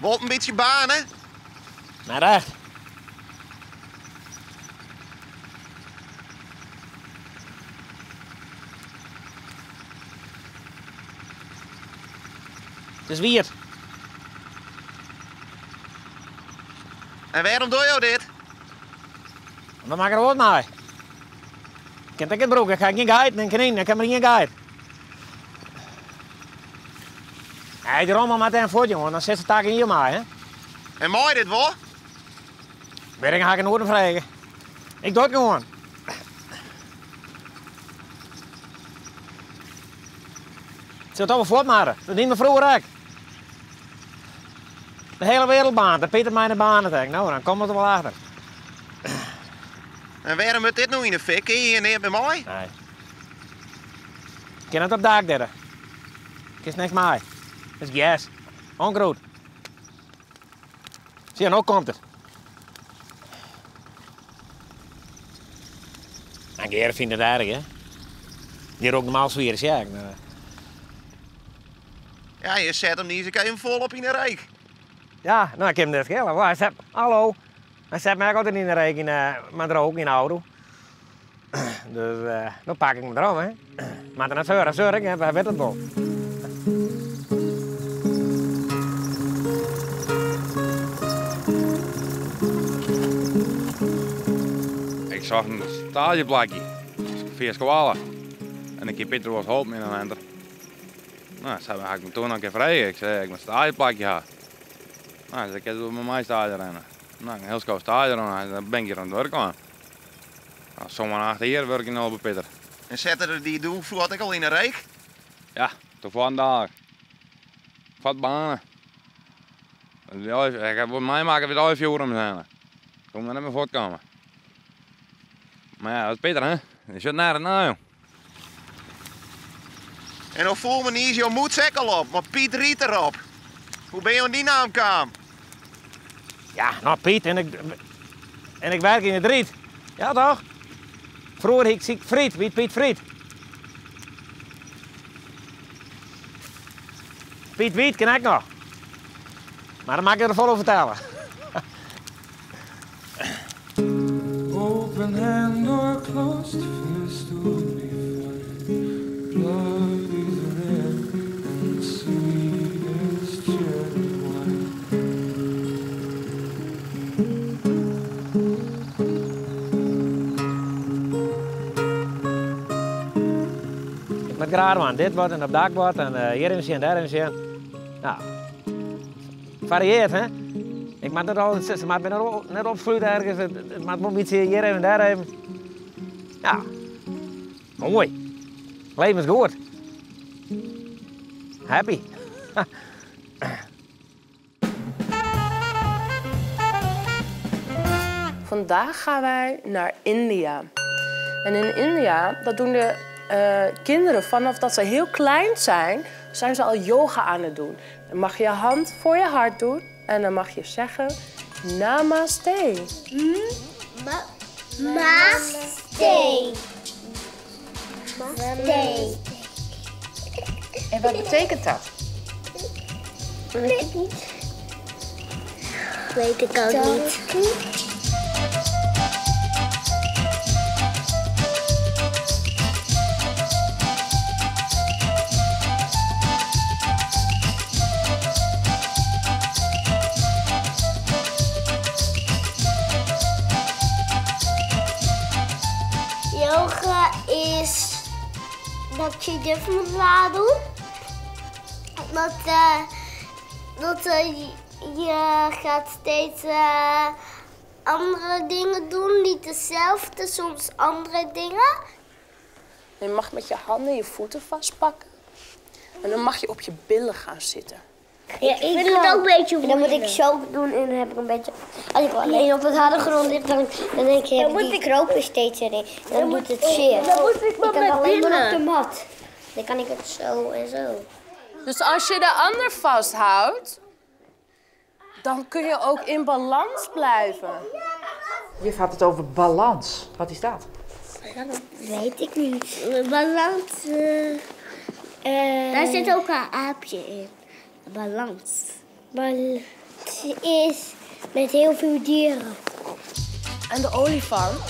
Wol in bytsje bane? Net echt. It is wiet. En wêrom dogge jo dit? Dan maak ik der wat mei. Ik kin it ek net brûke. Ik ha gjin geiten en kninen. Ik ha mar ien geit. Hey, de rommel moat even fuort, jongen. Dan sit se tak yn je mei, hè? En mei dit wol? Wit ik, ha ik noait frege. Ik doch it gewoan. It sil toch wol fuort moatte. Dat die me froeger ek. De hele wereld baarnt. De Pieter mei de banen denk. Nou, dan komt it der wol achter. En wêrom wurdt dit no yn 'e fik? Kinne je hjir neat mear mei? Nee. Kin it op dak dêr. Kinst niks mei. It is gers. Onkruid. Sjoch, no komt it. En Geer fynt it erch, hè? Dy rûkt normaal swiere sjek. Ja, je set him niis ek even folop yn 'e reek. Ja, no, ik kin him net skele. Hy set, hallo. Hy set my ek altyd yn 'e reek yn, mei de rook yn 'e auto. Dus no pak ik him derom, hè. Moat er net seuren, seur ik, hy wit it wol. Ik socht in staazjeplakje fia skoalle en ik hie Pieter wolris holpen yn in winter. No, sa ha ik him toen noch in kear frege. Ik sei, ik moat in staazjeplakje ha. No, hy sei, kinst wol mei my staazje rinne. No, ik in hiel skoft staazje rûn en dan bin ik hjir oan it wurk kaam. No, sân acht jier wurk ik no by Pieter. En sette er dy doe fuort ek al yn 'e reek? Ja, doe fuortendalik. Fuort banen. Ik ha wol meimakke wie it allegear fjoer om ús hinne. Koe mar net mear fuortkomme. Mar ja, dat is Pieter, hè? Dy sjocht nergens nei, jong. En no foel my niis jo mûts ek al op, mar Piet Riet derop. Hoe binne jo oan dy naam kaam? Ja, no Piet en ik, en ik werk yn it riet. Ja toch? Froeger hie ik syk Friet, wie Piet Friet. Piet Wiet kin ek noch. Mar dan moat ik der folle oer fertelle. Open hand or closed fist would be fine. Blood is red and sweet as cherry wine. Ik moat graach dwaan. Dit wat en op dak wat en hjir even sjen, dêr even sjen. Ja. Farieart, hè? Ik moat net altyd sizze, moat my net opslute ergens. It moat wol in bytsje hjir even, dêr even. Ja, moai. Leven is goed. Happy. Vandaag gaan wij naar India. En in India, dat doen de kinderen vanaf dat ze heel klein zijn, zijn ze al yoga aan het doen. Dan mag je je hand voor je hart doen en dan mag je zeggen namaste. Namaste. Namaste. En wat betekent dat? Weet ik niet. Weet ik ook niet. Yoga is dat je dit moet laten doen. Dat, dat je gaat steeds andere dingen doen, niet dezelfde, soms andere dingen. Je mag met je handen je voeten vastpakken en dan mag je op je billen gaan zitten. Ja, ik vind het ook een beetje moeilijk. Dan moet ik zo doen en dan heb ik een beetje... Als ik alleen op het harde grond lig, dan denk ik, heb die kropen steeds erin. Dan doet het zeer. Dan moet ik maar Ik kan met alleen maar op billen. de mat. Dan kan ik het zo en zo. Dus als je de ander vasthoudt, dan kun je ook in balans blijven. Je had het over balans. Wat is dat? Weet ik niet. Balans. Daar zit ook een aapje in. Balans. Balans is met heel veel dieren. En de olifant?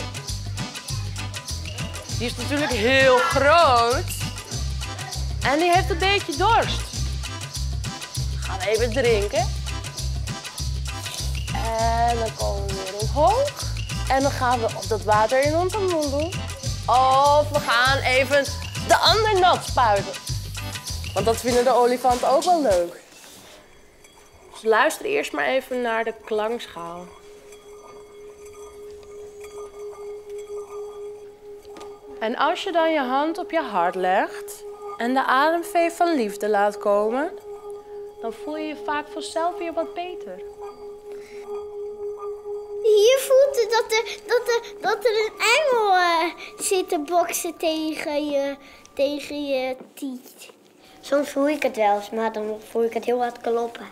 Die is natuurlijk heel groot. En die heeft een beetje dorst. Gaan we even drinken. En dan komen we weer omhoog. En dan gaan we op dat water in onze mond doen. Of we gaan even de ander nat spuiten. Want dat vinden de olifanten ook wel leuk. Dus luister eerst maar even naar de klankschaal. En als je dan je hand op je hart legt en de ademvee van liefde laat komen, dan voel je je vaak vanzelf weer wat beter. Hier voelt het dat er een engel zit te boksen tegen je tiet. Soms voel ik het wel eens, maar dan voel ik het heel hard kloppen.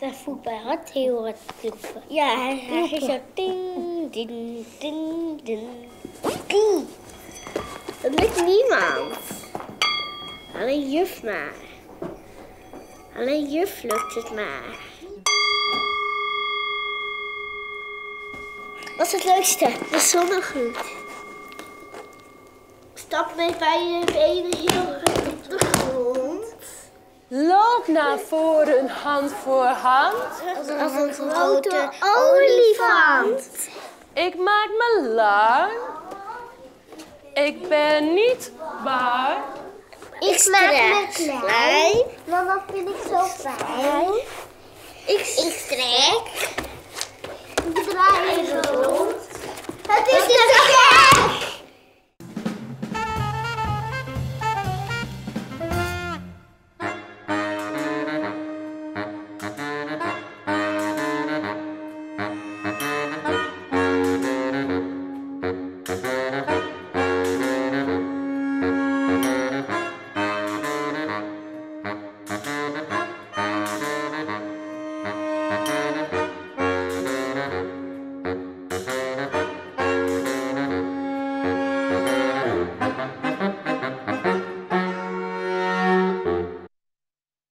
Dan voel ik mijn hart heel hard kloppen. Ja, hij is zo ding, ding, ding, ding. Ding. Dat lukt niemand. Alleen juf maar. Alleen juf lukt het maar. Wat is het leukste? De zonnegroet. Stap met beide benen heel hard op de grond. Loop naar voren, hand voor hand. Als een grote olifant. Ik maak me lang. Ik ben niet bang. Ik maak me klein, want dat vind ik zo fijn. Ik strek. Ik draai even rond. Het is te gek!